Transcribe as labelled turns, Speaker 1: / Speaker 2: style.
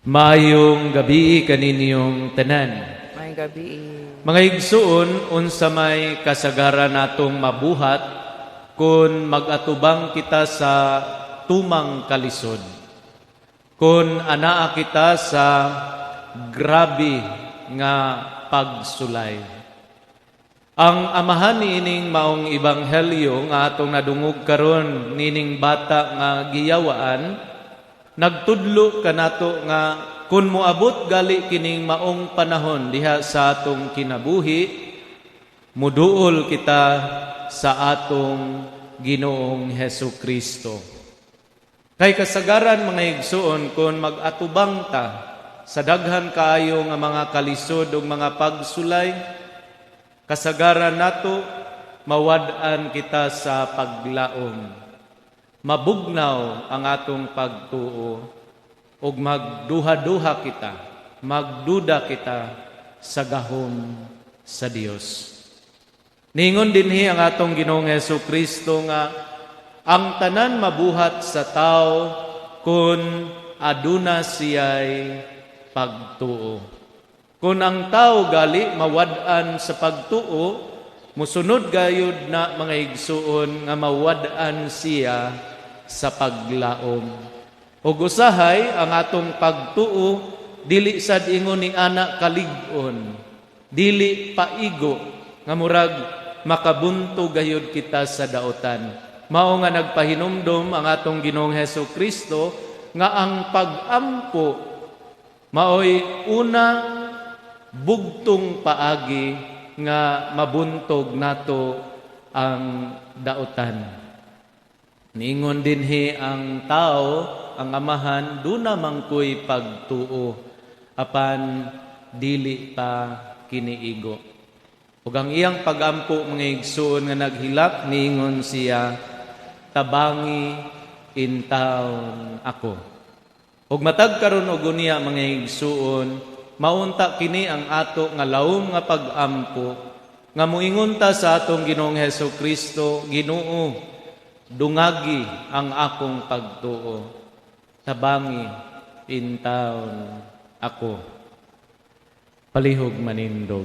Speaker 1: Maayong gabii kaninyong tanan.
Speaker 2: Maayong gabii.
Speaker 1: Mga igsuon, unsa may kasagaran natong mabuhat kung mag-atubang kita sa tumang kalisod? Kung anaa kita sa grabe nga pagsulay. Ang amahan niining maong ebanghelyo nga atong nadungog karon, nining bata nga giyawaan, nagtudlo kanato nga kung moabot gali kining maong panahon diha sa atong kinabuhi, muduol kita sa atong Ginoong Heso Kristo. Kay kasagaran, mga igsuon, kung mag-atubang ta sa daghan kaayo nga mga kalisod ug mga pagsulay, kasagaran nato mawad-an kita sa paglaom. Mabugnaw ang atong pagtuo ug magduha-duha kita, magduda kita sa gahom sa Dios. Ningon dinhi ang atong Ginoong Heso Kristo nga ang tanan mabuhat sa tao kung aduna siya'y pagtuo. Kung ang tao gali mawad-an sa pagtuo, musunod gayud na, mga igsuon, nga mawad-an siya sa paglaom. Ug usahay ang atong pagtuo dili sad ingon ni ana kalig-on, dili paigo nga murag makabunto gayud kita sa daotan. Mao nga nagpahinumdom ang atong Ginoong Heso Kristo nga ang pagampo maoy una bugtong paagi nga mabuntog nato ang daotan. Niingon dinhi ang tao, ang amahan, "Duna man ko'y pagtuo, apan dili pa kiniigo." Ug ang iyang pagampo, mga igsuon, nga naghilak, niingon siya, "Tabangi intawon ako." Ug matag karon og unya, mga igsuon, maunta kini ang ato nga laom nga pagampo nga muingon ta sa atong Ginoong Heso Kristo, "Ginoo, dungagi ang akong pagtuo. Tabangi intawon ako." Palihog manindog.